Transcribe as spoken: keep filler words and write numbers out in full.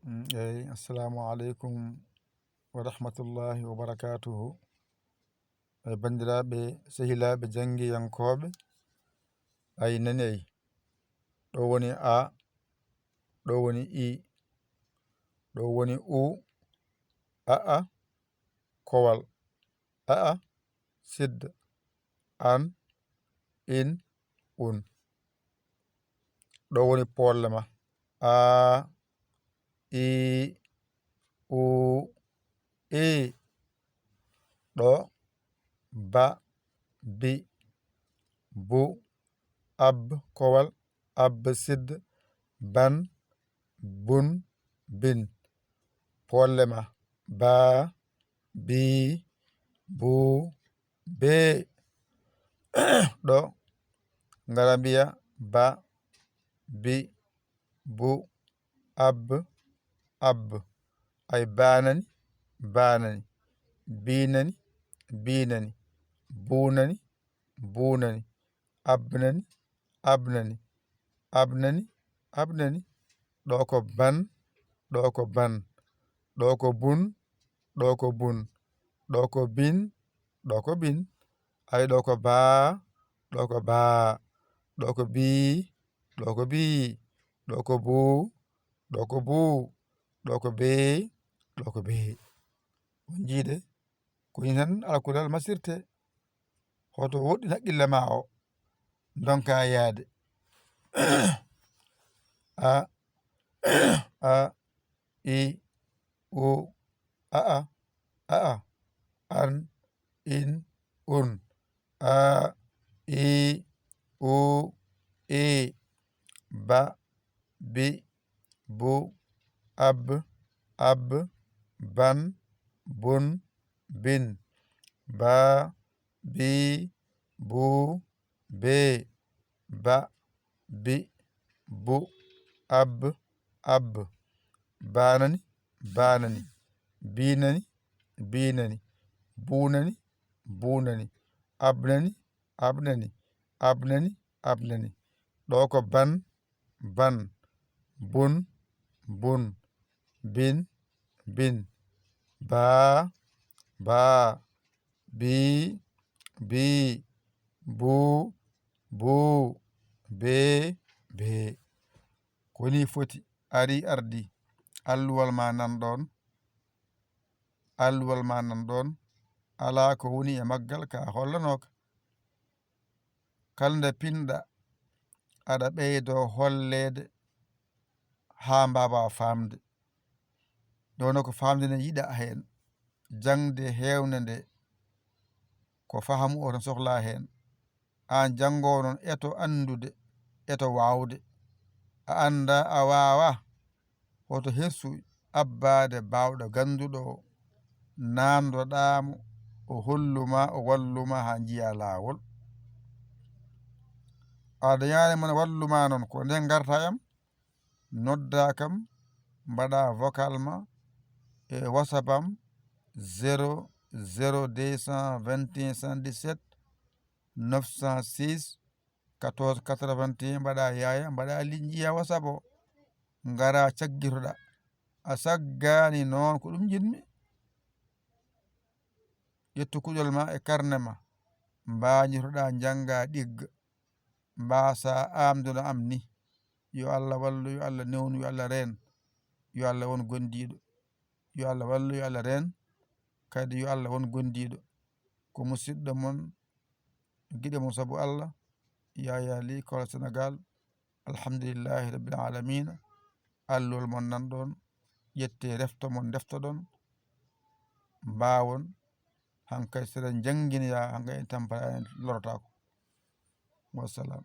Mm, eyi, assalamu aleykum wa rahmatullahi wa barakatuhu. E banndiraaɓe, sehilaaɓe, janngiyankooɓe, ay nani ay. Ɗo woni a, ɗo woni i, ɗo woni u, a a, kowal, a a, sidda, an, in, un. Ɗo woni poolle ma. A, i, u, i. Ɗo, ba, bi, bu, ab, kowal, ab, sidda, ban, bun, bin. Poolle ma. Ba, bi, bu, be. Ɗo, ngara mbiya ba, bi, bu, ab, ab. Ay, ba nani, ba nani. Bi nani, bi nani. Bu nani, bu nani. Ab nani, ab nani. Ab nani, ab nani. Ɗo ko ban, ɗo ko ban. Ɗo ko bun, ɗo ko bun. Ɗo ko bin, ɗo ko bin. Ay, ɗo ko baa, ɗo ko baa. Ɗo ko bii, ɗo ko bii. Ɗo ko buu, ɗo ko buu. Ɗo ko bee, ɗo ko bee. On njiide, ko ni tan alaa kulal masirte. Hoto woɗɗin haqqille ma o, ndonka yaade. A, a, i, u, a, a, a, a, an, in, un. A, i, u, i, ba, bi, bu, ab, ab, ban, bun, bin. Ba, bi, bu, be, ba, bi, bu, ab, ab. Ba nani, ba nani. Bi nani, bi nani. Bu nani, bu nani. Ab nani, ab nani. Ab nani, ab nani. Ɗo ko ban, ban. Bun, bun. Bin, bin. Baa, baa. Bii, bii. Buu, buu. Bee, bee. Ko ni foti. Ari, ardi. Alluwal ma nan ɗon. Alluwal ma nan ɗon. Alaa ko woni e maggal ka hollanooka. Kala nde pinɗa, aɗa ɓeydo holleede haa mbaawa faamde. Ɗo no ko faamde ne yiɗa heen. Jaŋde heewnde nde, ko fahamu o tan sohlaa heen. Aan janngoowo noon, eto anndude, eto waawde. A anndaa, a waawaa, hoto hersu abbaade baawɗo gannduɗo o, naamndoɗaa mo, o hollu ma, o wallu ma haa njiyaa laawol. A dañaani mo ne wallu ma noon, ko nde ngarta e am, nodda kam, mbaɗa vocal ma e WhatsApp am, zéro zéro deux cent vingt et un cent dix-sept neuf cent six quatorze quatre-vingt-un, mbaɗa yaaya, mbaɗa ligne, njiya WhatsApp o, ngara caggitoɗa. A saggaani noon, ko ɗum njiɗmi. Ƴettu kuɗol ma e karne ma, mbañotoɗa, njannga, ɗigga, mbaasa aamduno am ni. Yo Allah wallu, yo Allah newnu, yo Allah reen, yo Allah won gondiiɗo. Yo Allah wallu, yo Allah reen, kadi yo Allah won gondiiɗo. Ko musidɗo mon, giɗo mon sabu Allah, Yaya Ly, Kolo Sénégal. Alhamdulillahi Rabbil Alamina. Allol mon nan ɗon, ƴette refto mon, deftoɗon, mbaawon, hankay seɗen jannginoya, hankay en tampata, en lorotaako. Wassalam.